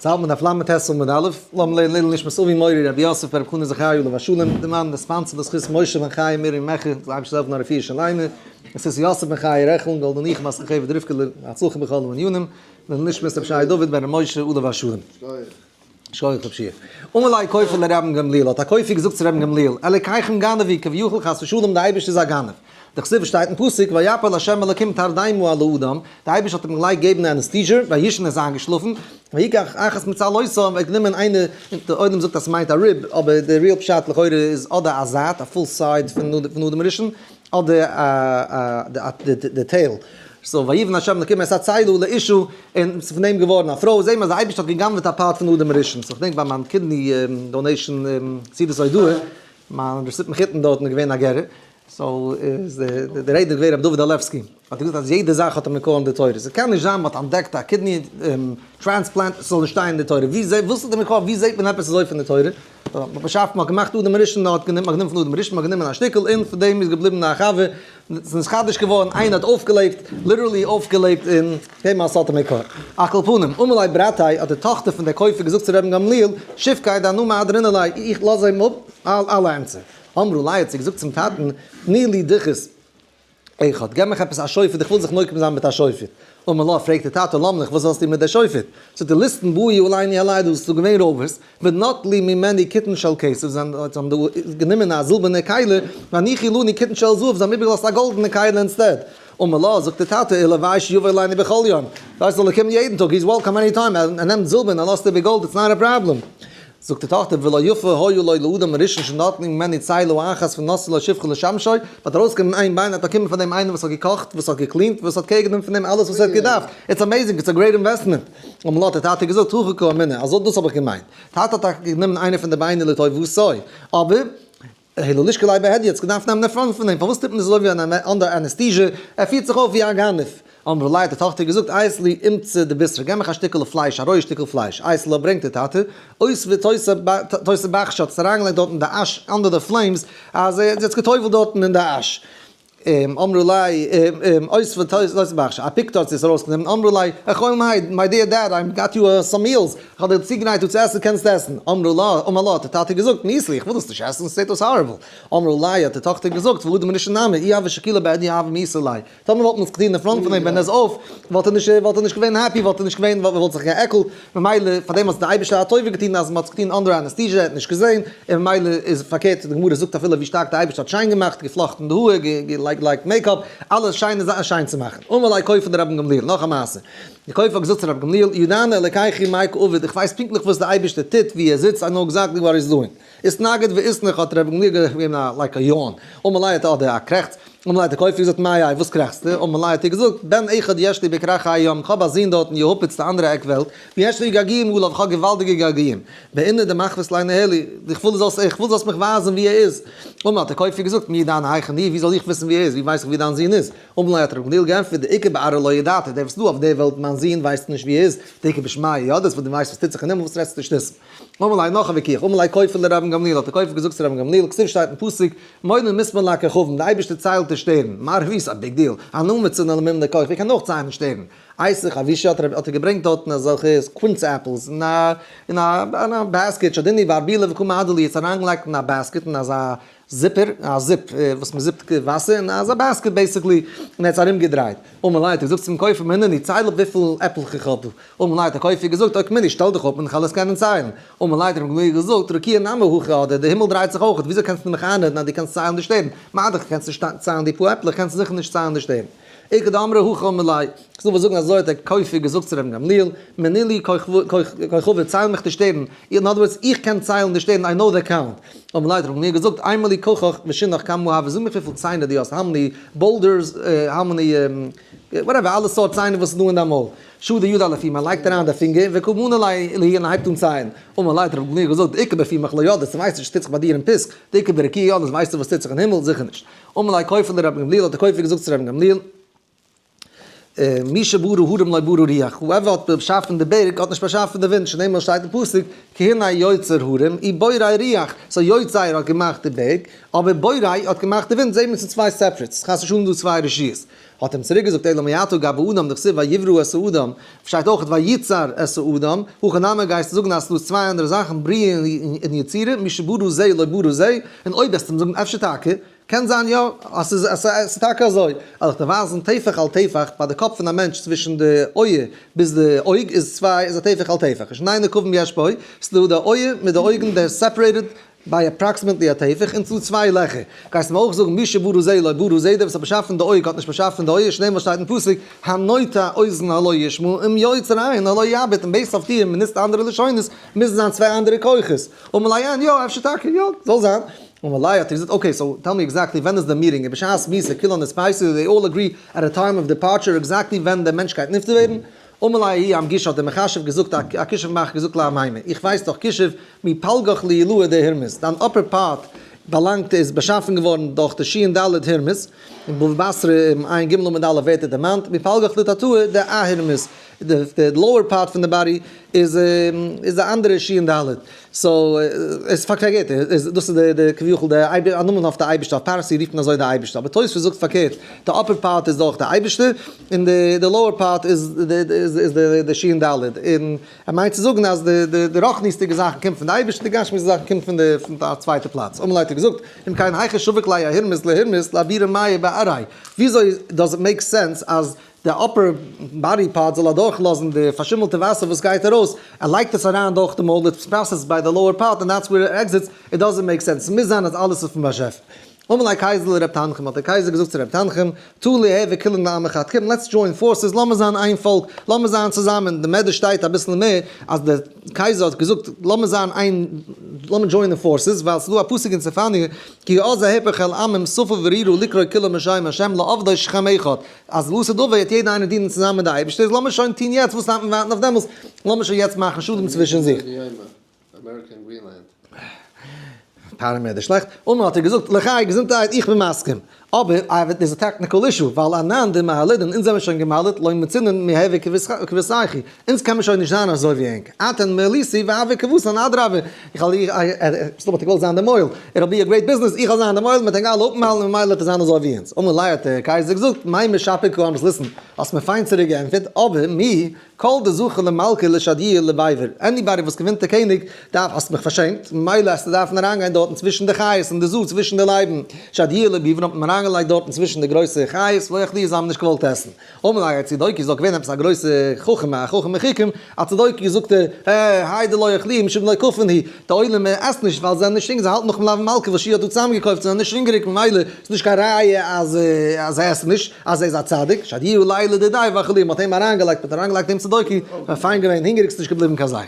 צהל מדף ל' ט' עמוד א', לאמיר לערנען לעילוי נשמת אבי מורי רבי יוסף ברב חנא זכרי' עליו השלום, די מאן די sponsor לזכות משה בן חיה מרים מעכי, זאל אייבערשטער העלפן א רפואה שלימה, לזכות יוסף בן חיה רעכל, גאלדע ניחום אסתר חוה רבקה להצלחה בכל הענינים, לעילוי נשמת רבי שי דוד בן ר' משה עליו השלום. שכוח רב שיע. אמר ליה כופר לרבן גמליאל, האט א כופר געזאגט צו רבן גמליאל, אלוקיכם גנב הוא, כביכול חס ושלום די אייבערשטער איז א גנב. דכתיב שטייט אין פסוק ויפל ה' אלקים תרדמה על האדם, די אייבערשטער האט אים געלייגט געבן anesthesia, וישן ער איז איינגעשלאפן, ויקח אחת מצלעותיו, ער האט גענומען איינע, די עולם זאגט אז ס'מיינט א rib, אבער די real פשט לכאורה איז אדער א זייט, א full side פון אדם הראשון, אדער די tail. so ויבן ה' אלקים את הצלע לאשה, און ס'איז פון דעם געווארן א פרוי, זעהט מען אז די אייבערשטער האט גע'גנב'עט א part פון אדם הראשון, so כ'דענק ביי מיין kidney donation סעודת הודאה, מיין רעסיפ מחותן דארטן איז געווען א גערער, so איז די רעדנער געווען רבי דוד אלעווסקי, האט ער געזאגט אז יעדע זאך האט א מקור אין די תורה, ס'קען נישט זיין מ'האט אנטדעקט א kidney transplant ס'זאל נישט שטיין אין די תורה, ווי זעט וואס איז די מקור ווי זעט מען עפעס אזוי פון די תורה? מ'האט באשאפן מ'האט געמאכט אדם הראשון מ'האט גענומען פון אדם הראשון מ'האט גענומען א שטיקל און פון דעם איז געבליבן א חבר, ס'איז נתחדש געווארן איינער האט אויפגעלעבט, literally אויפגעלעבט און געבן א סארט מקור. על כל פנים, אמר ליה ברתיה האט די טאכטער פון דער כופר געזאגט צו רבן גמליאל, שבקיה דאנא מהדרינא ליה, איך לאז אים אפ אלע ענטפער. אמרה ליה האט זי געזאגט צום טאטן, תני לי דוכוס אחד, געב מיך עפעס א שופט, איך וויל זיך נוקם זיין מיט א שופט. אמר לה, פרעגט דער טאטע, למה לך, וואס האסטו מיט דער שופט? זאגט ער, ליסטים באו עלינו הלילה, ס'איז דא געווען רויבערס, ונטלו ממנו קיתון של כסף, זיי האבן דא גענומען א זילבערנע כלי, והניחו לנו קיתון של זהב, זיי האבן איבערגעלאזט א גאלדענע כלי instead. אמר לה, זאגט דער טאטע, ולוואי שיבוא אלינו בכל יום, ווייסט זאל ער קומען יעדן טאג, he is welcome any time, ער נעמט זילבער און ער לאזט איבער גאלד, it's not a problem. זאגט די טאכטער, ולא יפה היה לו לאדם הראשון שנטלו ממנו צלע אחת ונתנו לו שפחה לשמשו, מען האט ארויסגענומען איין ביין, האט באקומען פון דעם איינער וואס האט געקאכט, וואס האט גע clean ט, וואס האט care גענומען פון דעם אלעס וואס ער האט געדארפט, it's amazing, it's a great investment. אמר לה האט דער טאטע געזאגט, הכי קאמינא, אזוי דאס האב איך געמיינט. טאטע האט טאקע גענומען איינע פון די ביינער לטובתו, אבער אלא לישקול ליה בהדיא, האט געדארפט נעמען די front פון אים, פארוואס טוט מען עס אזוי ווי אן under anesthesia, ער פירט זיך אויף ווי א גנב. אמרה ליה האט די טאכטער געזאגט, אייתי לי אומצא דבישרא, געב מיך א שטיקעלע פלייש, א רויע שטיקל פלייש, אייתי לה ברענגט דער טאטע, אותביה תותי בכשא, האט עס אריינגעלייגט דארט אין די אש under the flames, אז זי האט עס גע'טובל'ט דארטן אין די אש. אמרה ליה, אותביה תותי בכשא, אפיקתא האט זי עס ארויסגענומען, אמרה ליה, אכול my my dear dad, I got you some meals, איך האב דיר צוגעגרייט דא צו עסן, קענסט עסן. אמרה לה, אמר לה, האט דער טאטע געזאגט, מיאוס לי, איך וויל דאס נישט עסן, עס זעט אויס horrible. אמרה ליה, האט די טאכטער געזאגט, והאדם הראשון נמי, אי הוה שקילה בהדיא הוה מיאוסה ליה. טאמער וואלט מען עס געטון אין front פון אים ווען ער איז אויף, וואלט ער נישט וואלט ער נישט געווען happy, וואלט ער נישט געווען, וואלט זיך גע'עקלט, ממילא פאר דעם האט די אייבערשטער א טובה געטון אז מען האט עס געטון under anesthesia, ער האט נישט געזען, און ממילא איז פארקערט, די גמרא זאגט אפילו ווי שטארק די אייבערשטער האט שיין געמאכט, געפלאכטן די האר, געלייגט makeup, אלעס שיינע זאכן שיין צו מאכן. אמר ליה כופר לרבן גמליאל, נאך א מעשה. די כופר האט געזאגט צו רבי גמליאל, ידענא אלקיכו מאי קא עביד, איך ווייס פונקטליך וואס די אייבערשטער טוט, ווי ער זיצט, I know exactly what he's doing. איתנגד ואיתנח האט רבי גמליאל געגעבן א like א yawn, אמר ליה האט אדער א קרעכץ, אמר ליה האט די כופר געזאגט מאי האי וואס קרעכצסטו, אמר ליה האט ער געזאגט בן אחד יש לי בכרך הים, איך האב א זון דארט אין יהפץ די אנדערע עק וועלט, ויש לי געגועים עליו איך האב געוואלדיגע געגועים, בעינא דמחוות ליה ניהלי, איך וויל דו זאלסט איך וויל זאלסט מיך ווייזן ווי ער איז, אמר האט די כופר געזאגט מי ידענא היכן הוא, ווי זאל איך וויסן ווי ער איז, ווי ווייס איך ווי דיין זון איז, אמר ליה האט רבי גמליאל געענטפערט דאיכא בארעא לא ידעת, דער וואס איז דא אויף דער וועלט מיין זון ווייסט נישט ווי ער איז, דאיכא בשמיא ידעת וואס דו ווייסט וואס טוט זיך אין הימל וואס רעדסטו שטותים. אמר ליה נאך א וויכוח, אמר ליה כופר לרבן גמליאל, האט דער כופר געזאגט צו רבן גמליאל, כתיב שטייט אין פסוק, מונה מספר לכוכבים, די אייבערשטער ציילט די שטערן, מר ווי איז א big deal, אנא מצינא למימני כוכבי, איך קען אויך ציילן שטערן, אייתי חבישא האט ער געברענגט דארטן אזעלכע quince apples אין א אין א basket, שדינהו בערבילא וקא מהדר להו, עס אריינגעלייגט אין א basket אין אזא zipper, א zip וואס מען זיפט וואסער אין אזא basket basically, און ער האט עס ארום געדרייט. אמר ליה האט ער געזאגט צום כופר מנינהו צייל אפ וויפיל עפלעך איך האב דא. אמר ליה האט דער כופר געזאגט אוקמינהו שטעל דיך אפ און איך וועל עס קענען ציילן. אמר ליה האט רבי גמליאל געזאגט רקיע נמי הכי עדי, די הימל דרייט זיך אויך, וויאזוי קענסטו מיך איינרעדן אז דו קענסט ציילן די שטערן? מה דאך קענסט נישט ציילן די פאר עפלעך קענסטו זיכער נישט ציילן די שטערן. איכא דאמרי הכי אמר ליה, ס'דא וואס זאגן אזוי האט דער כופר געזאגט צו רבן גמליאל, מני לי כוכבי צייל מיך די שטערן, in other words איך קען ציילן די שטערן I know the count. אמר ליה האט רבן גמליאל געזאגט אימא לי כחך ושינך כמה הוו זאג מיך וויפיל ציינער דו האסט how many boulders how many whatever אלע סארט ציינער וואס איז דא אין דיין מויל. שדי ידיה לפומיה מען לייגט אריין די פינגער וקא מני להו און הייבט אן ציילן. אמר ליה האט רבן גמליאל געזאגט דאיכא בפומך לא ידעת דו ווייסט נישט וואס טוט זיך ביי דיר אין פיסק, דאיכא ברקיע ידעת ווייסטו וואס טוט זיך אין הימל? זיכער נישט. אמר ליה כופר לרבן גמליאל האט דער כופר געזאגט צו רבן גמליאל. מי שברא הרים לא ברא רוח, whoever האט באשאפן די בערג האט נישט באשאפן די ווינט, שנאמר שטייט אין פסוק, כי הנה יוצר הרים ובורא רוח, so יוצר האט געמאכט די בערג, אבער בורא האט געמאכט די ווינט, זעהן מיר ס'איז צוויי separate, ס'איז חס ושלום דא צוויי רשויות. האט אים צוריק געזאגט אלא מעתה גבי אדם דכתיב ויברא את האדם, שטייט אויך וייצר את האדם, הכא נמי גייסטו זאגן אז ס'איז דא צוויי אנדערע זאכן בריאה און יצירה, מי שברא זה לא ברא זה, און אויב וועסטו אים זאגן אפשר טאקע, קען זיין יא, אז ס'איז אז ס'איז טאקע אזוי, אז איך דיר ווייזן טפח על טפח ביי די קאפ פון א מענטש צווישן די אויער ביז די אויג איז צוויי איז א טפח על טפח, שני נקבים יש בו, ס'דא די אויער מיט די אויגן they're separated by approximately א טפח און ס'דא צוויי לעכער. גייסט מיר אויך זאגן מי שברא זה לא ברא זה, דער וואס האט באשאפן די אויג האט נישט באשאפן די אויער, שנאמר שטייט אין פסוק הנוטה אוזן הלא ישמע אם יוצר עין הלא יביט, און based אויף דיר מ'נוצט אנדערע לשונות מוזן זיין צוויי אנדערע כוחות. אמר ליה יא אפשר טאקע יא זאל זיין. אמר ליה האט ער געזאגט okay so tell me exactly ווען איז די meeting און בשעת מיתה כולן אתפייסו they all agree at a time of departure exactly ווען דער מענטש גייט נפטר ווערן. אמר ליה ההוא אמגושא האט דער מכשף געזאגט א כישוף מאכער געזאגט לאמימר איך ווייס דאך כישוף מפלגך לעילאה דהורמיז דיין upper part באלאנגט איז באשאפן געווארן דורך די שין ד' הורמיז אין בבא בתרא אין עיין ג' עמוד א' ווערט ער דערמאנט מפלגך לתתאה דאהורמיז די lower part פון די body איז איז די אנדערע שין ד'. so עס פארקערט איז דאס איז די כביכול די א נאמען אויף די אייבערשטער אויף פרסי רופט מען אזוי די אייבערשטער אבער תוספות זאגט פארקערט די upper part איז דאך די אייבערשטער און די די lower part איז איז די שין ד' און ער מיינט צו זאגן אז די די די רוחניות'דיגע זאכן קומט פון די אייבערשטער די גשמיות'דיגע זאכן קומט פון די פון א צווייטע פלאץ אמר ליה האט ער געזאגט אם כן היכי שביק ליה הורמיז להורמיז לעבורי מיא בארעיה וויאזוי does it make sense אז די upper body part זאל אדורכלאזן די פארשימלטע וואסער וואס גייט ארויס, ער לייגט עס אריין דורך די מויל, it's processed by the lower part and that's where it exits, it doesn't make sense, ס'מוז זיין אז אלעס איז פון באשעפער. אמר ליה קייזער לר' תנחום, האט דער קייזער געזאגט צו ר' תנחום, תא ליהוי כולן בעמא חד, קום let's join forces, לאמיר זיין איין פאלק, לאמיר זיין צוזאמען, די מדרש שטייט אביסל מער, אז דער קייזער האט געזאגט לאמיר זיין איין, לאמיר join ען forces, ווייל ס'איז דא א פסוק אין צפניה, כי אז אהפך אל עמים שפה ורירו לקרוא כולם בשם השם לעבדו שכם אחד, אז לעתיד לבוא וועט יעדער איינער דינען צוזאמען מיט די אייבערשטער, איז לאמיר שוין טון יעצט, וואס דארף מען ווארטן אויף דעמאלס, לאמיר שוין יעצט מאכן שלום צווישן זיך. פארן מער שלעכט, אמר האט ער געזאגט, לחי, געזונטהייט, איך בין מסכים, אבער I have there's a technical issue, ווייל אנן דמהלינן, אונז זעמיר שוין געמל'ט, לא מצינן מיהוי כוותייכו, אונז קען מען שוין נישט זיין אזוי ווי ענק, אתן מעליתו והוו כוותן, אדרבה, איך האב סתם האט ער געוואלט זיין די מוהל, it'll be a great business, איך וועל זיין די מוהל, מ'וועט ענק אלע אפמל'ן און ממילא וועט ער זיין אזוי ווי אונז. אמר ליה האט דער קייזער געזאגט, מאי משפר קאמרת listen, האסט מיר פיין צוריק געענטפערט, אבער מי כל דזכה למלכא לשדייה לביבר, anybody וואס געווינט די קעניג, דארף, האסט מיך פארשעמט, ממילא וועסטו דארפן אריינגיין דארטן צווישן די חיות אין די zoo צווישן די לייבן, שדייה לביבר האט מען אריינגעלייגט דארטן צווישן די גרויסע חיות, לא אכלוהו זיי האבן נישט געוואלט עסן. אמר ליה הצדוקי איז דאך געווען עפעס א גרויסע חכם א חכם מחוכם, א צדוקי זאגט ער, האי דלא אכלוהו משום דלא כפין הוא, די עולם עסט נישט ווייל זיי זענען נישט הונגעריג, זיי האלטן נאך מלוה מלכה וואס שי האט דא צוזאמגעקויפט, זיי זענען נישט הונגעריג ממילא איז נישט קיין ראיה אז אז זיי עסן נישט, אז ער איז א צדיק, שדיוהו ליה לדידיה ואכלוהו, מען האט אים אריינגעלייגט, מען האט אריינגעלייגט דעם צדוקי, ווען פיין געווען הונגעריג ס'נישט געבליבן קיין זכר.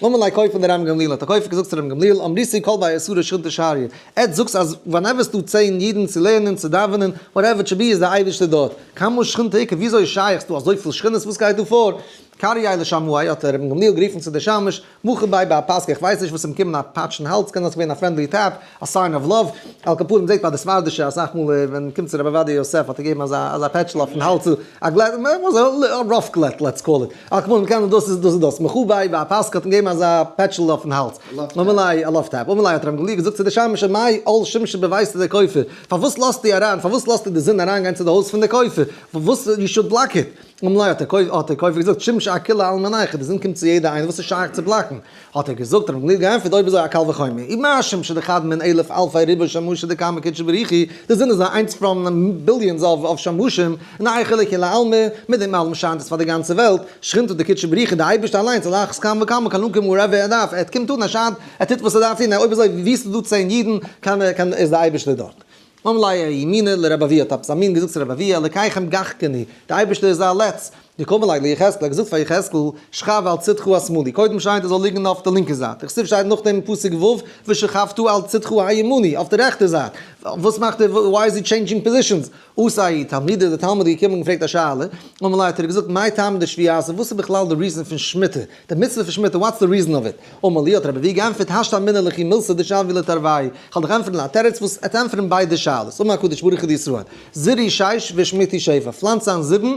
אמר ליה כופר לרבן גמליאל, האט דער כופר געזאגט צו רבן גמליאל, אמריתו כל בי עשרה שכינתא שריא, עטס זאגטס אז whenever ס'דא 10 אידן צו לערנען, צו דאווענען, whatever it should be איז דער אייבערשטער דארט. כמה שכינתא איכא, וויאזוי איז שייך ס'דא אזויפיל שכינות, וואס גייט דא פאר? קרייה לשמעיה, האט רבן גמליאל גערופן צו דער שמש, מחו ביה בי פסקא, איך ווייס נישט וואס אים קומען א פאטש אין האלז, קען זיין ס'געווען א friendly tap, א sign of love, על כל פנים זעט ביי די ספרדישע אסאך מאל ווען מ'קומט צו רבי עובדיה יוסף האט ער געגעבן אזא אזא פעטשל אויפן האלז, א גלעט, א rough גלעט let's call it, על כל פנים קען דאס איז דאס איז דאס, מחו ביה בי פסקא האט אים געגעבן אזא פעטשל אויפן האלז, אמר ליה א love tap, אמר ליה האט רבי גמליאל געזאגט צו די שמש אמאי עאל שמשא בביתא דכופר, פארוואס לאזטו אריין, פארוואס לאזטו די זון אריינגיין צו די הויז פון די כופר, פארוואס you should block it. אמר ליה האט דער כופר געזאגט, שמשא אכולא עלמא נייחא, די זון קומט צו יעדע איינער, וואס איז שייך צו block ן? האט ער געזאגט, רבי גמליאל געענטפערט, אויב אזוי א קל וחומר, אי מה שמשא דחד מן אלף אלפי ריבוא שמשי דקמי קודשא בריך הוא, די זון איז נאר איינס from billions of שמשים, נייחא לכולא עלמא, מיט דעם אלעם שיינט עס פאר די גאנצע וועלט, שכינתא דקודשא בריך הוא, די אייבערשטער אליינס, על אחת כמה וכמה, קען אנקומען wherever ער דארף, ער קומט אן, ער שיינט, ער טוט וואס ער דארף טון, אויב אזוי ווי ס'איז דא 10 אידן, קען איז די אייבערשטער דארט. אמר ליה ימינא לרבי אבהו האט עפעס א מין געזאגט צו רבי אבהו אלקיכם גחקני, די אייבערשטער איז א לץ, דקאמר ליה ליחזקאל, ער האט געזאגט פאר יחזקאל, שכב על צדך השמאלי, קודם שטייט ער זאל ליגן אויף די לינקע זייט, דכתיב שטייט נאכדעם אין פסוק ו' ושכבת על צדך הימני, אויף די רעכטע זייט, וואס מאכט ער, why is he changing positions, אתא תלמידא, די תלמיד איז געקומען און געפרעגט א שאלה, אמר ליה האט ער געזאגט מאי טעמא דשביעתא, וואס איז בכלל די reason פון שמיטה, די מצוה פון שמיטה, what's the reason of it? אמר ליה האט רבי אבהו געענטפערט השתא אמינא לכו מילתא דשויא לתרוייהו, כ'וועל דיך ענטפערן א תירוץ וואס עט ענטפערן ביידע שאלות, אמר הקדוש ברוך הוא לישראל, זרעו שש והשמיטו שבע, פלאנץ איין זיבן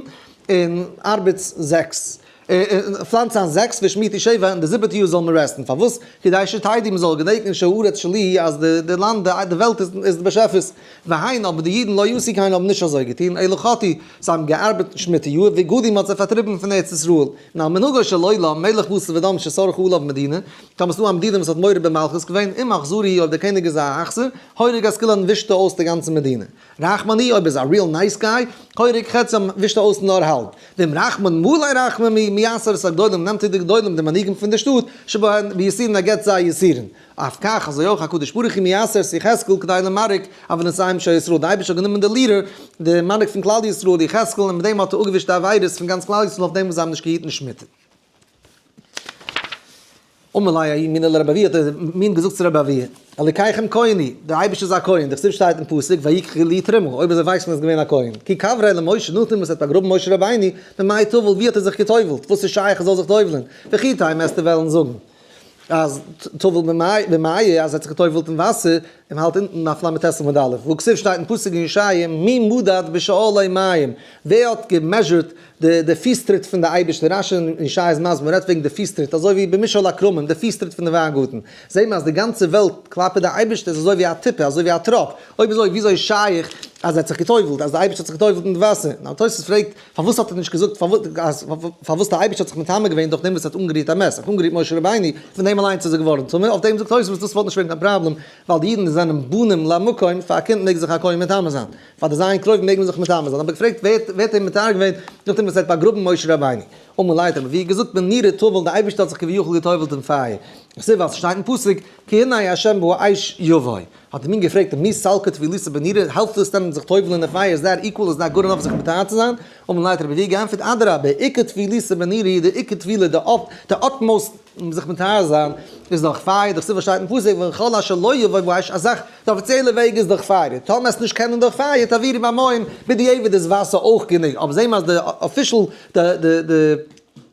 און ארבעטס זעקס, פלאנץ איין זעקס ושמיטה שבע, און די זיבעטע יאר זאל מען rest ן. פארוואס? כדי שתדעו, מען זאל געדענקען שהארץ שלי אז די לאנד, די וועלט איז די באשעפער'ס. והן, אבער די אידן לא עשו כן האבן נישט אזוי געטון, אלא חטאו, זיי האבן געארבעט שמיטה יאר, וגלו מ'האט זיי פארטריבן פון ארץ ישראל. און על מנהגו של עולם, מלך בשר ודם שסרחה עליו מדינה, טאמער ס'דא א מדינה וואס האט מורד במלכות געווען, אם אכזרי אויב דער קעניג איז א אכזר, הורג את כולן ווישט ער אויס די גאנצע מדינה. רחמן הוא אויב איז א real nice guy, הורג חצים ווישט ער אויס נאר האלב. ואם רחמן מלא רחמים מייסר את הגדולים נעמט ער די גדולים די מנהיגים פון די שטאט שבהן ביסורין ער געבט זיי יסורין. אף כך אזוי אויך הקדוש ברוך הוא מייסר את יחזקאל כדי למרק עוונותיהם של ישראל די אייבערשטער האט גענומען די leader די מנהיג פון כלל ישראל יחזקאל און מיט דעם האט ער אפגעווישט די עבירות פון גאנץ כלל ישראל אויף דעם וואס זיי האבן נישט געהיטן שמיטה. אמר ליה ההוא מינא לרבי אבהו, האט דער מין געזאגט צו רבי אבהו, אלוקיכם כהן הוא, דער אייבערשטער איז א כהן, דכתיב שטייט אין פסוק ויקחו לי תרומה, אויב אזוי ווייסט מען אז עס איז געווען א כהן, כי קבריה למשה, נאכדעם וואס ער האט באגראבן משה רבינו, במאי טבל, ווי האט ער זיך גע'טובל'ט, וואס איז שייך ער זאל זיך טובל'ען, וכי תימא וועסטו וועלן זאגן אז טבל במיא, אז ער האט זיך גע'טובל'ט אין וואסער, און מ'האלט אונטן אויף ל"ט עמוד א', והא כתיב שטייט אין פסוק אין ישעיה מי מדד בשאלי מים, ווער האט גע measure ט די פיס טריט פון די אייבערשטער, רש"י אין ישעיה איז מסביר, מ'רעדט וועגן די פיס טריט, אזוי ווי במשעול הכרמים, די פיס טריט פון די וויינגארטן, זעהט מען אז די גאנצע וועלט כלפי די אייבערשטער איז אזוי ווי א טיפה, אזוי ווי א טראפ, אויב אזוי וויאזוי איז שייך אז ער האט זיך גע'טובל'ט, אז די אייבערשטער האט זיך גע'טובל'ט אין די וואסער? נאר תוס' פרעגט, פארוואס האט ער נישט געזאגט פארוואס די אייבערשטער האט זיך מטמא געווען דורך דעם וואס ער האט אנגערירט א מת, ער האט אנגערירט משה רבינו, פון דעם אליינס איז ער געווארן טמא, אויף דעם זאגט תוס' דאס וואלט נישט געווען קיין פראבלעם, ווייל די אידן זענען בנים למקום, פאר א קינד מעג זיך א כהן מטמא זיין. פאר די ז' קרובים מעג מען זיך מטמא זיין, אבער געפרעגט ווער האט אים מטהר געווען נאכדעם וואס ער האט באגראבן משה רבינו? אמר ליה האט רבי אבהו געזאגט בנורא טבל, די אייבערשטער האט זיך כביכול גע'טובל'ט אין פייער, כתיב ווייל ס'שטייט אין פסוק כי הנה ה' באש יבוא, האט אים געפרעגט מי סלקא טבילתא בנורא, העלפט עס דען זיך טובל'ן אין די פייער, איז that equal, איז that good enough זיך מטהר צו זיין? אמר ליה האט רבי אבהו געענטפערט אדרבה, עיקר טבילתא בנורא, די עיקר טבילה, די utmost זיך מטהר זיין איז דורך פייער, דכתיב וואס שטייט אין פסוק וכל אשר לא יבוא באש, א זאך די אפיציעלע וועג איז דורך פייער, טאמער עסט נישט קענען דורך פייער תעבירו במים, בדיעבד איז וואסער אויך גענוג, אבער זעהן מיר אז די official די די די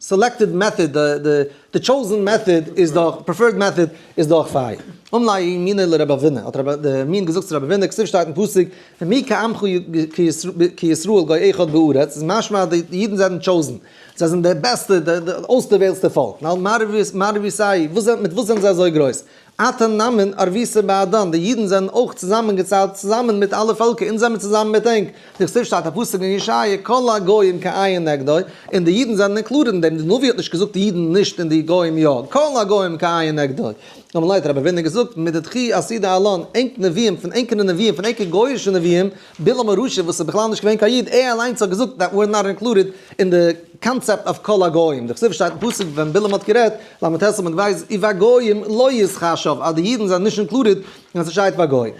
selected method די די די chosen method איז דורך preferred method איז דורך פייער. אמר ליה מינא לרבי אבינא, האט רבי די מין געזאגט צו רבי אבינא, כתיב שטייט אין פסוק ומי כעמך כישראל גוי אחד בארץ, איז משמע אז די אידן זענען chosen, זיי זענען די בעסטע, די אויסדערוועלטסטע פאלק. נאר מערבי סיי, מיט וואס זענען זיי אזוי גרויס? אתון נמי ערביתו בהדן, די אידן זענען אויך צוזאמען געציילט צוזאמען מיט אלע פעלקער, אונז זעמיר צוזאמען מיט ענק. דכתיב שטייט א פסוק אין ישעיה, כל הגוים כאין נגדו, און די אידן זענען included אין דעם, די נביא האט נישט געזאגט די אידן נישט און די גוים יא, כל הגוים כאין נגדו. אמר ליה האט רבי אבינא געזאגט, מדידכו עתידי אנן, ענק נביאים, פון ענקערע נביאים, פון ענקער גוי'אישע נביאים, בלעם הרשע וואס איז בכלל נישט געווען קיין איד, ער אליינס האט געזאגט that we're not included אין די קאנצעפט אויף כל הגוים, דכתיב שטייט אין פסוק ווען בלעם האט גערעדט, ל"ט עמוד ב', ובגוים לא יתחשב, אז די אידן זענען נישט included ווען ס'שטייט בגוים.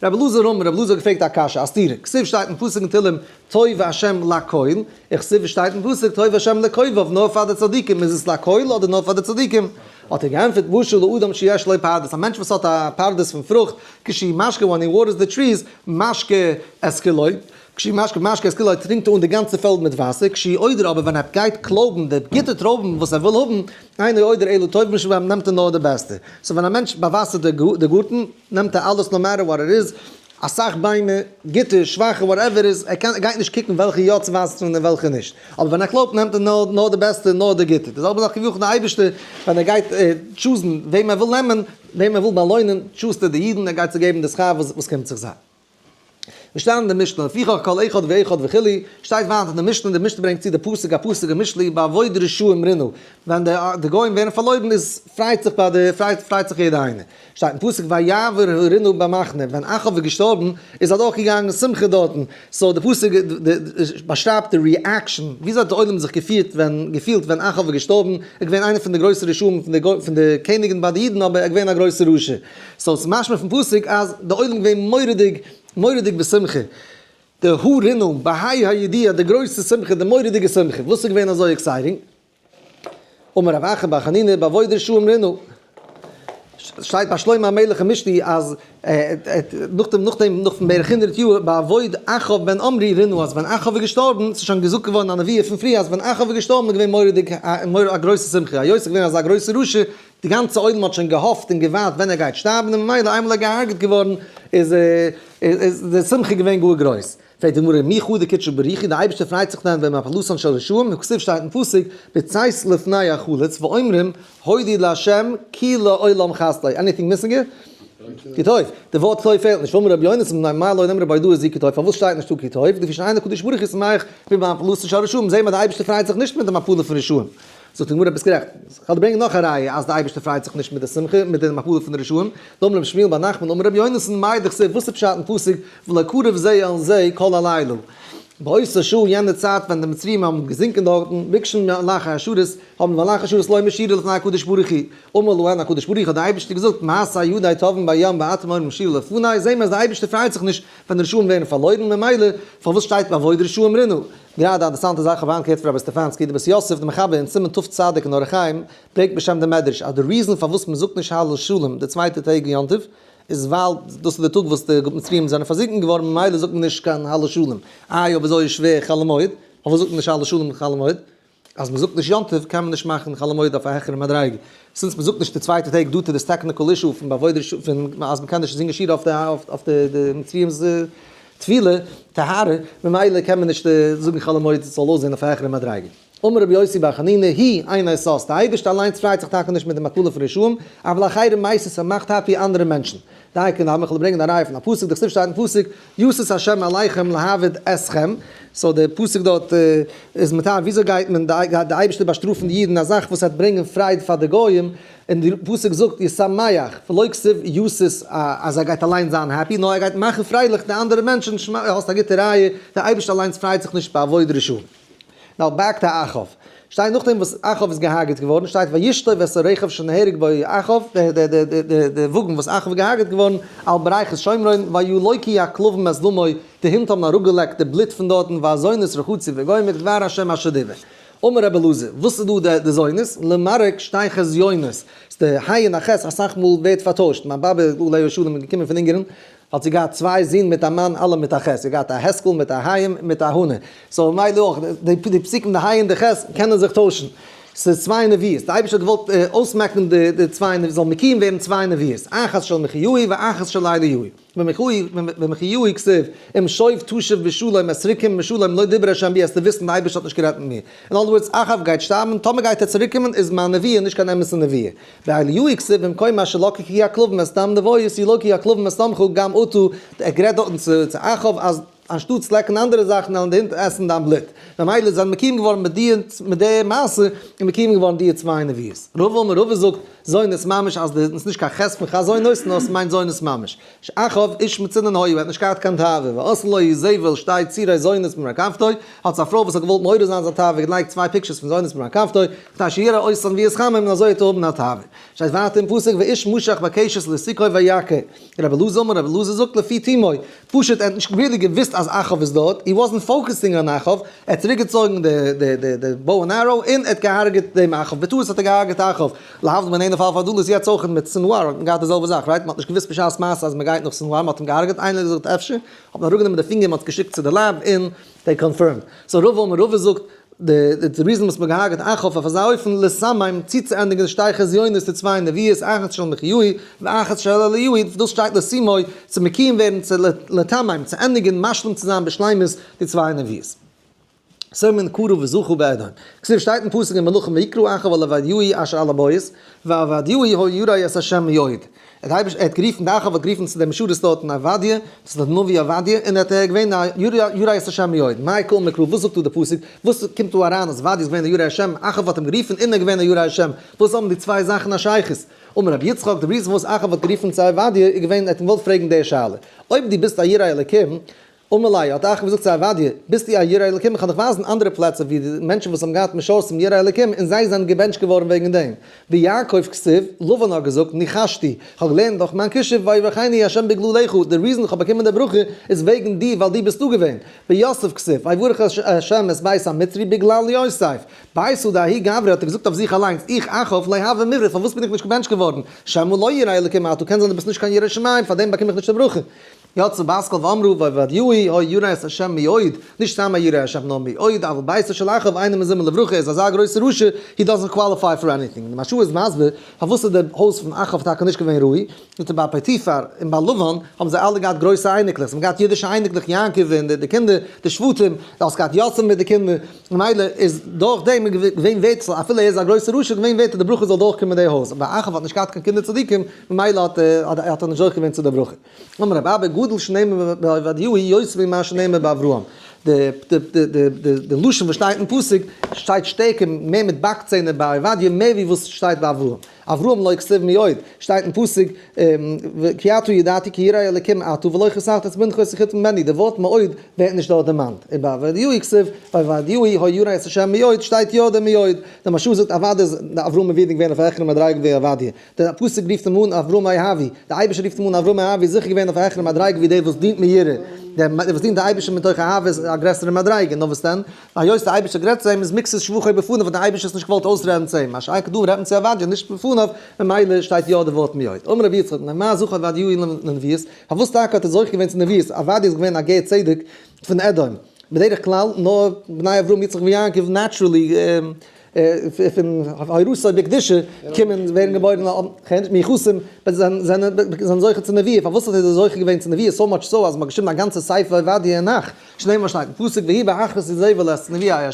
רבי אלעזר אמר, רבי אלעזר האט געפרעגט א קשיא, א סתירה, כתיב שטייט אין פסוק אין תהלים טוב ה' לכל, וכתיב שטייט אין פסוק טוב ה' לקויביו, נאר פאר די צדיקים, איז עס לכל אדער נאר פאר די צדיקים? האט ער געענטפערט משל לאדם שיש לו פרדס, א מענטש וואס האט א פרדס פון פרוכט, כשהוא משקה when he waters the trees, משקה את כולו, כשהוא משקה משקה את כולו טרינקט אן די גאנצע פעלד מיט וואסער, כשהוא עודר אבער ווען ער גייט קלויבן די גוטע טרויבן וואס ער וויל האבן, אינו עודר אלא טובים שבהם נעמט ער נאר די בעסטע. so ווען א מענטש באוואסערט די גארטן נעמט ער אלעס no matter what it is, אסאך ביימער, גוטע, שוואכע, whatever איז, ער קען, ער גייט נישט קוקן וועלכע יא צו וואסערן און וועלכע נישט. אבער ווען ער קלויבט נעמט ער נאר נאר די בעסטע, נאר די גוטע. די זעלבע זאך כביכול די אייבערשטער ווען ער גייט choose ן וועם ער וויל נעמען, וועם ער וויל באלוינען, choose ט ער די אידן, ער גייט זיי געבן די שכר וואס וואס קומט זיך זיי. מיר שטייען אין די משנה, לפיכך כל אחד ואחד וכו', שטייט ווייטער אין די משנה, די משנה ברענגט צו די פסוק א פסוק אין משלי באבוד רשעים רינה, ווען די גוים ווערן פארלוירן איז פרייט זיך ביי די פרייט פרייט זיך יעדער איינער. שטייט אין פסוק ויעבור הרינה במחנה, ווען אחאב איז געשטארבן איז אדורך געגאנגען שמחה דארטן, so די פסוק באשרייבט די reaction, וויאזוי האט די עולם זיך געפירט ווען געפילט ווען אחאב איז געשטארבן, ער איז געווען איינער פון די גרויסע רשעים פון די פון די קעניגן ביי די אידן אבער ער איז געווען א גרויסע רשע, so ס'איז משמע פון פסוק אז די עולם איז געווען מורא'דיג מורא'דיג בשמחה, די הרינה בהאי הידיעה די גרויסע שמחה די מורא'דיגע שמחה, וואס איז געווען אזוי exciting? אמר רב אחא בר חנינא באבוד רשעים רינה. שטייט ביי שלמה המלך אין משלי אז נאכדעם נאכדעם נאך פון בערך הונדרעט יאר באבוד אחאב בן עמרי רינה אז ווען אחאב איז געשטארבן ס'איז שוין געזאגט געווארן א נבואה פון פריער אז ווען אחאב איז געשטארבן איז געווען מורא'דיג א גרויסע שמחה היות ס'איז געווען אזא גרויסע רשע די גאנצע עולם האט שוין געהאפט און געווארט ווען ער גייט שטארבן און ממילא איינמאל ער איז געהארגעט געווארן איז איז די שמחה געווען גאר גרויס. פרעגט די גמרא, מי חדא קודשא בריך הוא, די אייבערשטער פרייט זיך דען במפלתן של רשעים, הכתיב שטייט אין פסוק, בצאת לפני החלוץ, ואומרים, הודו לה' כי לעולם חסדו, anything missing here? כי טוב, די ווארט טוב פעלט נישט, ואמר רבי יונתן, מאי לא נאמרה בהודאה זו כי טוב, פארוואס שטייט נישטא כי טוב, לפי שאין הקדוש ברוך הוא שמח במפלתן של רשעים, זעהן מיר די אייבערשטער פרייט זיך נישט מיט די מפלה פון רשעים. זאגט די גמרא ביסט גערעכט, כ'וועל דיר ברענגען נאך א ראיה אז די אייבערשטער פרייט זיך נישט מיט די שמחה, מיט די מפלה פון די רשעים, דאמר רבי שמואל בר נחמן אמר רבי יונתן מאי דכתיב וואס איז פשט אין פסוק ולא קרב זה אל זה כל הלילה באותה שעה יענע צייט ווען די מצריים האבן געזינקען דארטן ביקשו מלאכי השרת האבן מלאכי השרת לומר שירה לפני הקדוש ברוך הוא אמר להן הקדוש ברוך הוא האט די אייבערשטער געזאגט מעשה ידי טובעים בים ואתם אומרים שירה לפני זעהן מיר אז די אייבערשטער פרייט זיך נישט ווען די רשעים ווערן פארלוירן ממילא פארוואס שטייט באבוד רשעים רינה? גראדע א אינטערעסאנטע זאך האב היינט געהערט פון רבי סטעפאנסקי, די בית יוסף, די מחבר אין סימן תצ אין אורח חיים, ברענגט בשם די מדרש אז די reason פארוואס מען זאגט נישט הלל שלם די צווייטע טעג אין יום טוב איז ווייל דאס איז די טאג וואס די מצריים זענען פארזינקן געווארן ממילא זאגט מען נישט קיין הלל שלם. איי אויב אזוי איז שווער חול המועד, פארוואס זאגט מען נישט הלל שלם חול המועד? אז מען זאגט נישט יום טוב קען מען נישט מאכן חול המועד אויף א העכערע מדריגה. since מען זאגט נישט די צווייטע טעג due to this technical issue פון באבוד פון אז מען קען נישט זינגען שירה אויף די מצרים'ס טבילה, טהרה, ממילא קען מען נישט זאגן חול המועד ס'זאל אויסזען אויף א העכערע מדריגה. אמר רבי יוסי בר חנינא, הוא אינו שש, די אייבערשטער אליינס פרייט זיך טאקע נישט מיט די מפלה פון רשעים, אבל אחרים מסית ער מאכט happy אנדערע מענטשן. דייקא נאר מיכאל ברענגען א ראיה פון א פסוק, דכתיב שטייט אין פסוק, ישיש השם עליכם להאביד אתכם, so די פסוק דארט איז מתאר וויאזוי גייט מען די אייבערשטער באשטראפן די אידן, א זאך וואס וועט ברענגען פרייד פאר די גוים, און די פסוק זאגט ישמח, ולא כתיב ישיש אז ער גייט אליינס זיין happy, נאר ער גייט מאכן פרייליך די אנדערע מענטשן, שמע האסט א גוטע ראיה, די אייבערשטער אליינס פרייט זיך נישט באבוד רשעים. now back to אחאב. שטייט נאכדעם וואס אחאב איז געהארגעט געווארן, שטייט וישטוף את הרכב שנהרג בו אחאב, די וואגן וואס אחאב איז געהארגעט געווארן, על ברכת שומרון, וילוקו הכלבים את דמו, די הינט האבן אראפגעלעקט די בלוט פון דארטן, והזונות רחצו וגומר, דבר השם אשר דיבר. אמר רבי אלעזר, וואס איז דא די זונות? למרק שתי חזיונות, ס'איז די ה' און א ח' אסאך מאל ווערט פארטוישט, מיין באבע עליה השלום איז געקומען פון אונגערן, האט זי געהאט צוויי זין מיט א מאן אלע מיט א ח', זי האט געהאט א העסקל מיט א היים מיט א הנה, so מילא אויך די פסוקים די ה' און די ח' קענען זיך טוישן, ס'איז צוויי נביאות, די אייבערשטער האט געוואלט אויסמעקן די צוויי נביאות, זאל מקוים ווערן צוויי נביאות, אחת של מיכיהו ואחת של אליהו. במיכיהו כתיב, אם שוב תשוב בשלום את ריקים משלום לא דיבר השם בי וועסטו וויסן די אייבערשטער האט נישט גערעדט מיט מיר. אין other words אחאב גייט שטארבן, טאמער גייט ער צוריק קומען איז מיין נביאה נישט קיין אמת'ע נביאה. באליהו כתיב במקום אשר לקקו הכלבים את דם נבות ילקקו הכלבים את דמך גם אתה, ער גערעדט דארטן צו אחאב אז אנשטאטס לעקן אנדערע זאכן וועלן די הינט עסן דיין בלוט. ממילא זענען מקוים געווארן מיט די מיט די מעשה איז מקוים געווארן די צוויי נביאות. רבא אמר רבא זאגט זונות ממש אז די איז נישט קיין ח' פון חזונות נאר עס מיינט זונות ממש. שאחאב איש מצונן היה ער האט נישט געהאט קיין תאווה ועשה לו איזבל שתי צירי זונות במרכבתו האט זיין פרוי וואס האט געוואלט מעורר זיין זיין תאווה געלייגט צוויי pictures פון זונות במרכבתו כדי שיראה אותן ויתחמם און אזוי וועט ער האבן א תאווה. שטייט ווייטער אין פסוק ואיש משך בקשת לסכו ויכה. רבי אלעזר אמר רבי אלעזר זאגט לפי תומו, פשוט ער האט נישט really געוואוסט אז אחאב איז דארט, he wasn't focusing on אחאב, ער האט צוריק געצויגן די bow and arrow און ער האט געהארגעט דעם אחאב, בטעות האט ער געהארגעט אחאב, להבדיל בין איינער פאל פאר דלות יעצט אויך מיט סנוואר האט מען געהאט די זעלבע זאך, right? מען האט נישט געוואוסט בשעת מעשה אז מען גייט נאך סנוואר, מען האט אים געהארגעט, איינער האט געזאגט אפשר, האט מען אראפגענומען די פינגער מען האט עס געשיקט צו די lab און they confirmed, so רבא אמר רבא זאגט די reason וואס מ'האט געהארגעט אחאב אויף אזא אופן, לתמם, צוצוענדיגן די שתי חזיונות די צוויי נביאות, אחת של מיכיהו ואחת של אליהו, דאס שטייט לתומו, צו מקיים ווערן, צו לתמם, צו ענדיגן, משלים צו זיין בשלימות די צוויי נביאות. סימן קרא וזכו באדום. כתיב שטייט אין פסוק אין מלכים ויקרא אחאב אל עובדיהו אשר על הבית, ועובדיהו היו יראי את ה' מאוד. ער האט ער האט גערופן די אחאב האט גערופן צו דעם משרת דארט אין עובדיה, דאס איז דער נביא עובדיה, און ער האט ער געווען א ירא את השם מאוד. מאי קא מקרא, וואס זאגט דא דער פסוק? וואס קומט דא אריין אז עובדיה איז געווען א ירא השם, אחאב האט אים גערופן און ער איז געווען א ירא השם, וואס האבן די צוויי זאכן א שייכות? אמר רבי יצחק, די reason פארוואס אחאב האט גערופן צו עובדיה איז געווען ער האט אים געוואלט פרעגן די שאלה, אויב דו ביסט א ירא אלקים, אמר ליה, האט אחאב געזאגט צו עובדיה, ביסטו א ירא אלקים, איך וועל דיך ווייזן אנדערע פלעצער ווי די מענטשן וואס האבן געהאט משרתים יראי אלקים און זיי זענען געבענטשט געווארן וועגן דעם. ביעקב כתיב, לבן האט געזאגט, ניחשתי, איך האב געלערנט דורך מיין כישוף, ויברכני ה' בגללך, די reason איך האב באקומען די ברכה איז וועגן דיר ווייל דו ביסט דא געווען. ביוסף כתיב, ויברך ה' את בית המצרי בגלל יוסף. ביתא דההוא גברא האט ער געזאגט אויף זיך אליינס, איך אחאב לא הוה מברך, פארוואס בין איך נישט געבענטשט געווארן? שמא לא ירא אלקים אתה, קען זיין דו ביסט נישט קיין ירא שמים, פארדעם באקום איך נישט די ברכה. יצאה בת קול ואמרה ועובדיהו היה ירא את ה' מאוד, נישט סתם א ירא השם נאר מאוד, אבל ביתו של אחאב אינו מזומן לברכה, ער איז אזא גרויסע רשע, he doesn't qualify for anything. די מהרש"א איז מסביר פארוואס איז די הויז פון אחאב טאקע נישט געווען ראוי, זאגט ער ביי פוטיפר און ביי לבן האבן זיי אלע געהאט גרויסע אייניקלעך, זיי האבן געהאט אידישע אייניקלעך יעקב און די קינדער די שבטים, דו האסט געהאט יוסף מיט די קינדער, ממילא איז דורך דעם געווען ווערט אפילו ער איז א גרויסע רשע געווען ווערט אז די ברכה זאל דורכקומען די הויז, אבער אחאב האט נישט געהאט קיין קינדער צדיקים ממילא האט ער נישט זוכה געווען צו די ברכה. אמר רבי אבא גדול שנאמר בעובדיהו יותר ממה שנאמר באברהם, די לשון וואס שטייט אין פסוק שטייט שטערקער מער מיט באק ציינער ביי עובדיה מער ווי וואס שטייט ביי אברהם, אברהם לא כתיב מאוד, שטייט אין פסוק כי עתה ידעתי כי ירא אלקים אתה ולא חסרת את בנך את יחידך ממני, די ווארט מאוד ווערט נישט דארט דערמאנט, און ביי עובדיהו כתיב ועובדיהו היה ירא את ה' מאוד שטייט יא די מאוד, די מהרש"א זאגט אוודאי איז אברהם אבינו געווען אויף א העכערע מדריגה ווי עובדיה, דער פסוק רופט אים אן אברהם אהבי, דער אייבערשטער רופט אים אן אברהם אהבי, איז זיכער געווען אויף א העכערע מדריגה ווי דער וואס דינט מיראה, דער וואס דינט די אייבערשטער מתוך אהבה איז א גרעסערע מדריגה, נאר וואס דען, היות דער אייבערשטער האט גערעדט צו אים איז מקצת שבחו בפניו האט דער אייבערשטער עס נישט געוואלט אויסרעדן צו אים, מה שאין כן דא רעדט מען צו עובדיה נישט בפניו, ממילא שטייט יא די ווארט מאוד. אמר רבי יצחק, ממה זכה עובדיהו לנביאות, פארוואס טאקע האט ער זוכה געווען צו נביאות, עובדיה איז געווען א גר צדק פון אדום, בדרך כלל נאר בני אברהם יצחק ויעקב naturally פון הורתו בקדושה קומען ווערן געבוירן מיוחסים זענען זוכה צו נביאה, פארוואס האט ער זוכה געווען צו נביאה so much so אז מ'האט געשריבן א גאנצע ספר עובדיה אין נ"ך, שנאמר שטייט אין פסוק ויהי באחרית איזבל את נביאי ה'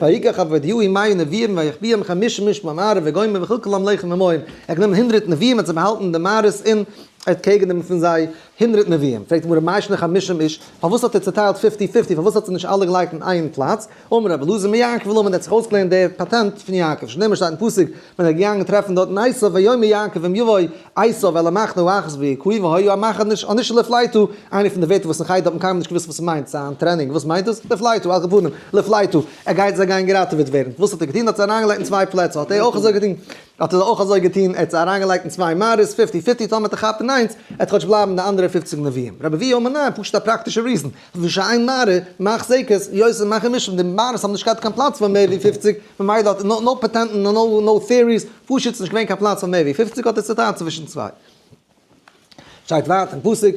ויקח עובדיהו מאה נביאים ויחביאם חמשים איש במערה וגומר וכלכלם לחם ומים, ער האט גענומען הונדרעט נביאים האט זיי באהאלטן אין די מערות און ער האט קעגן פון זיי הונדרעט נביאים, פרעגט די גמרא מאי שנא חמשים איש, פארוואס האט ער צוטיילט fifty fifty, פארוואס האט זיי נישט אלע געלייגט אין איין פלאץ, אמר רבי אלעזר מיעקב למה, ער האט זיך אויסגעלערנט די פאטענט פון יעקב, שנאמר שטייט אין פסוק, ווען ער איז געגאנגען טרעפן דארטן עשיו, ויאמר יעקב אם יבוא עשיו אל המחנה האחת ויכהו והיה המחנה הנשאר לפליטה, איינע פון די ווערטער וואס אין חדר האט מען קיינמאל נישט געוואוסט וואס ס'מיינט, ס'איז א training, וואס מיינט דאס? לפליטה, על כל פנים, לפליטה, ער גייט זיי גייען געראטעוועט ווערן, וואס האט ער געטון? האט זיי אריינגעלייגט אין צוויי פלעצער, האט ער אויך אזוי געטון? האט ער אויך אזוי געטון, ער האט זיי אריינגעלייגט אין צוויי מערות, fifty fifty, טאמער וועט ער כאפן איינס, עט כאטש בלייבן די אנדערע 50 נביאים. רבי אבהו אמר ניין, פשוט א פראקטישע reason, ושאין מערה מחזקת יותר מחמישים, די מערות האבן נישט געהאט קיין פלאץ פאר מער ווי 50, ממילא האט no פאטענטן און no theories, פשוט ס'נישט געווען קיין פלאץ פאר מער ווי 50 האט ער צוטיילט צווישן צוויי. שטייט ווייטער אין פסוק,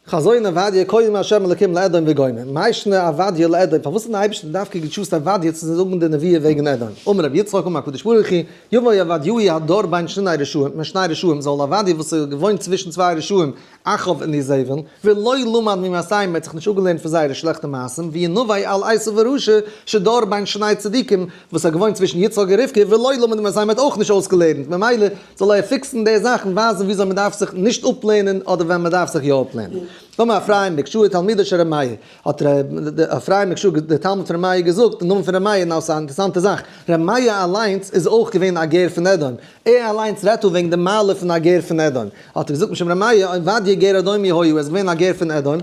חזון עובדיה כה אמר ה' אלקים לאדום וגומר, מאי שנא עובדיה לאדום, פארוואס האט דער אייבערשטער דווקא גע choose ט עובדיה צו זאגן די נביאה וועגן אדום? אמר רבי יצחק אמר הקדוש ברוך הוא, יבוא עובדיהו הדר בין שני רשעים, בין שני רשעים, זאל עובדיה וואס איז געוואוינט צווישן צוויי רשעים, אחאב און איזבל, ולא למד ממעשיהם, ער האט זיך נישט אפגעלערנט פון זייערע שלעכטע מעשים, וינבא על עשו הרשע, שדר בין שני צדיקים, וואס האט געוואוינט צווישן יצחק און רבקה, ולא למד ממעשיהם, ער האט אויך נישט אויסגעלערנט, ממילא זאל ער fix ן די זאכן, ווייזן וויאזוי מען דארף זיך נישט אפלערנען אדער ווען מען דארף זיך יא אפלערנען. אמר אפרים מקשאה תלמידו של ר' מאיר, האט ר' אפרים מקשאה דער תלמיד פון ר' מאיר געזאגט אין נאמען פון ר' מאיר, נאר ס'איז א אינטערעסאנטע זאך, ר' מאיר אליינס איז אויך געווען א גר פון אדום, ער אליינס רעדט דא וועגן די מעלה פון א גר פון אדום, האט ער געזאגט משום ר' מאיר, עובדיה גר אדומי היה, ער איז געווען א גר פון אדום,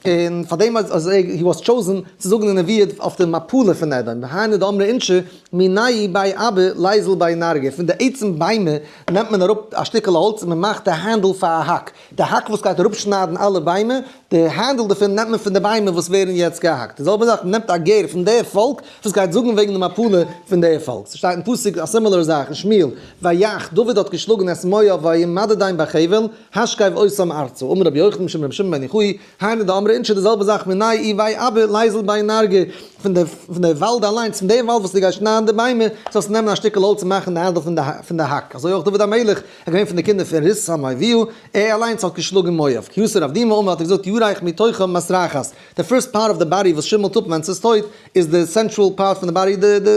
און פאר דעם אז ער, he was chosen צו זאגן די נביאות אויף די מפלה פון אדום, והיינו דאמרי אינשי, מינייהו בי אבא ליזיל ביה נרגא, פון די עצם ביימער נעמט מען אראפ א שטיקל האלץ און מען מאכט די handle פאר א האק, די האק וואס גייט אראפשניידן אלע ביימער, די handle דערפון נעמט מען פון די ביימער וואס ווערן יעצט געהאקט, די זעלבע זאך מען נעמט א גר פון די פאלק וואס גייט זאגן וועגן די מפלה פון די פאלק, ס'שטייט אין פסוק א similar זאך אין שמואל, ויך דוד האט געשלאגן את מואב וימדדם בחבל, השכיב אותם ארצה, אמר רבי יוחנן משום רבי שמעון בן יוחאי, היינו דאמרי אינשי די זעלבע זאך מינייהו בי אבא ליזיל ביה נרגא, פון די פון די וואלד אליינס, פון די וואלד וואס דו גייסט שניידן די ביימער, זאלסטו נעמען א שטיקל האלץ און מאכן די handle פון די פון די האק, אזוי אויך דוד המלך, איז געווען פון די קינדער פון רות המואביה, ער אליינס האט געשלאגן מואב, כי אתא רב דימי אמר האט ער געזאגט ירך מתוכה מסרחת, די first part of the body וואס שימלט אפ ווען ס'איז טויט, איז די central part פון די body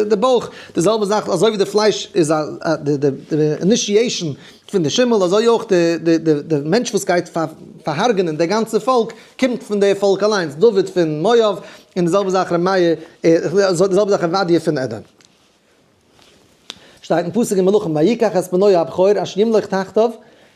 די בויך, די זעלבע זאך אזוי ווי די פלייש איז א די initiation פון די שימל, אזוי אויך די מענטש וואס גייט פארהארגענען די גאנצע פאלק קומט פון די פאלק אליינס, דוד פון מואב, און די זעלבע זאך ר' מאיר, די זעלבע זאך עובדיה פון אדום. שטייט אין פסוק אין מלכים ויקח את בנו הבכור אשר ימלוך תחתיו,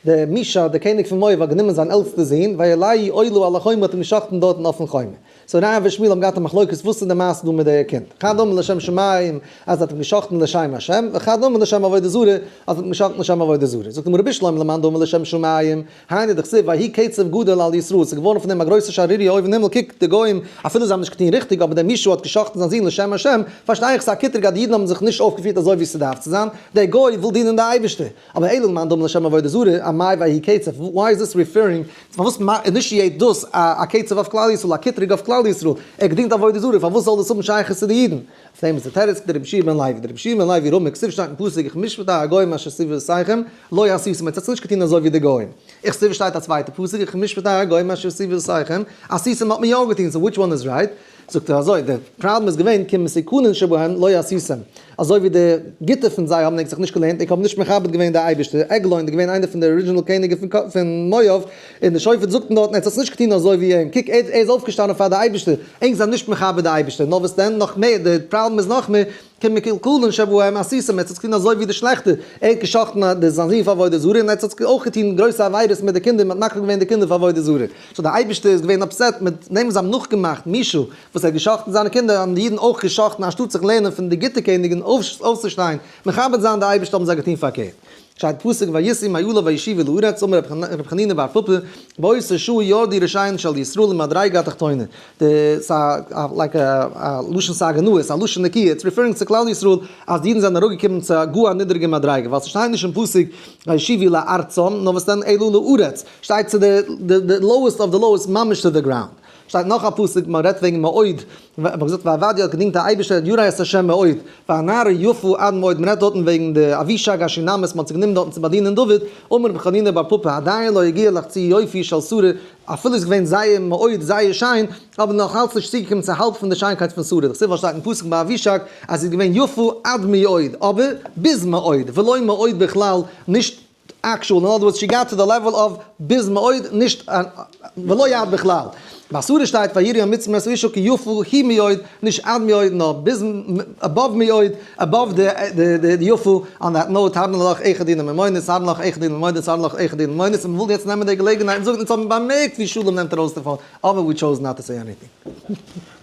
דער מישא דער קעניג פון מואב האט גענומען זיין עלטסטע זון ויעלהו עולה על החומה האט אים געשחט'ן דארטן אויפן חומה. so רב ושמואל האבן געהאט א מחלוקת וואס איז די מעשה דא מיט דער קינד, חד אמר לשם שמים אז ער האט אים געשחט'ן לשם השם, וחד אמר לשם עבודה זרה אז ער האט אים געשחט'ן לשם עבודה זרה. זאגט די גמרא בשלמא למאן דאמר לשם שמים, היינו דכתיב ויהי קצף גדול על ישראל, ס'איז געווארן פון דעם א גרויסע שערוריה אויבן הימל, קוק די גוים אפילו זיי האבן נישט געטון ריכטיג אבער דער מישא האט געשחט'ן זיין זון לשם השם, פארשטיי איך ס'איז א קטרוג אז די אידן האבן זיך נישט אויפגעפירט אזוי ווי ס'דארף צו זיין, דער גוי וויל דינען די אייבערשטער, אבער אלא למאן דאמר לשם עבודה זרה. אמאי ויהי קצף, why is this referring, פארוואס initiate דאס א קצף אויף כלל ישראל, א קטרוג אויף כלל ישראל, ער האט געדינט עבודה זרה, פארוואס זאל דאס האבן שייכות צו די אידן? אויף דעם איז די תירוץ, כדרבי יהושע בן לוי, דרבי יהושע בן לוי רמי כתיב שטייט אין פסוק וכמשפטי הגוים אשר סביבותיכם לא עשיתם, עטס האטס נישט געטון אזוי ווי די גוים. וכתיב שטייט א צווייטע פסוק וכמשפטי הגוים אשר סביבותיכם עשיתם האט מען יא געטון, so which one is right? זאגט ער אזוי, די פראבלעם איז געווען כמתוקנין שבהם לא עשיתם, אזוי ווי די גוטע פון זיי האבן ענק זיך נישט געלערנט, ענק האבן נישט מכבד געווען די אייבערשטער, עגלון איז געווען איינער פון די original קעניגן פון מואב, און די שופט זאגט אים דארטן, עטס האטס נישט געטון אזוי ווי אים, קוק ער איז אויפגעשטאנען פאר די אייבערשטער, ענק זענען נישט מכבד די אייבערשטער, נאר וואס דען, נאך מער, די פראבלעם איז נאך מער, כמקולקלין שבהם עשיתם, עטס האטס געטון אזוי ווי די שלעכטע, ער האט געשחט'ן די זיין זון פאר עבודה זרה, און עטס האטס אויך געטון גרויסע עבירות מיט די קינדער, מען האט מקריב געווען די קינדער פאר עבודה זרה. so דער אייבערשטער איז געווען upset מיט דעם וואס זיי האבן נאכגעמאכט מישהו וואס ער האט געשחט'ן זיינע קינדער, האבן די אידן אויך געשחט'ן אנשטאט זיך לערנען פון די גוטע קעניגן אויפצושטיין מכבד זיין די אייבערשטער האבן זיי געטון פארקערט. שטייט פסוק ויסעו מעליו וישובו לארץ אמר רבי חנינא בר פפא באותה שעה ירדו ראשיהן של ישראל למדריגה התחתונה די ס'א like א לשון סגי נהור ס'א לשון נקיה it's referring צו כלל ישראל אז די אידן זענען אראפגעקומען צו א גאר א נידעריגע מדריגה ווייל ס'שטייט נישט אין פסוק וישובו לארצם נאר וואס דען אלא לארץ שטייט צו די די lowest of the lowest ממש צו די ground. שטייט נאך א פסוק מען רעדט וועגן מאוד, מען האט געזאגט ועבדיה האט געדינט די אייבערשטער ירא את ה' מאוד, והנערה יפה עד מאוד, מען רעדט דארטן וועגן די אבישג השונמית מען האט זיך גענומען דארטן צו באדינען דוד, אמר רבי חנינא בר פפא עדיין לא הגיע לחצי יופי של שרה, אפילו איז געווען זייער מאוד זייער שיין, אבער נאך אלץ נישט צוגעקומען צו האלב פון די שיינקייט פון שרה, דכתיב ווייל שטייט אין פסוק ביי אבישג אז זי איז געווען יפה עד מאוד, אבער ביז מאוד, ולא מאוד בכלל, נישט actual, in other words she got to the level of ביז מאוד, נישט ולא עד בכלל. ביי שרה שטייט ויראו המצרים את האשה כי יפה היא מאוד, נישט עד מאוד נאר ביז above מאוד, above די יפה, on that note הבן לך אחד דינה ממונות, הבן לך אחד דינה ממונות, הבן לך אחד דינה ממונות, און מ'וויל יעצט נעמען די געלעגנהייט און זאגן אונז האבן באמערקט ווי שלום נעמט ארויס דערפון, אבער we chose not to say anything.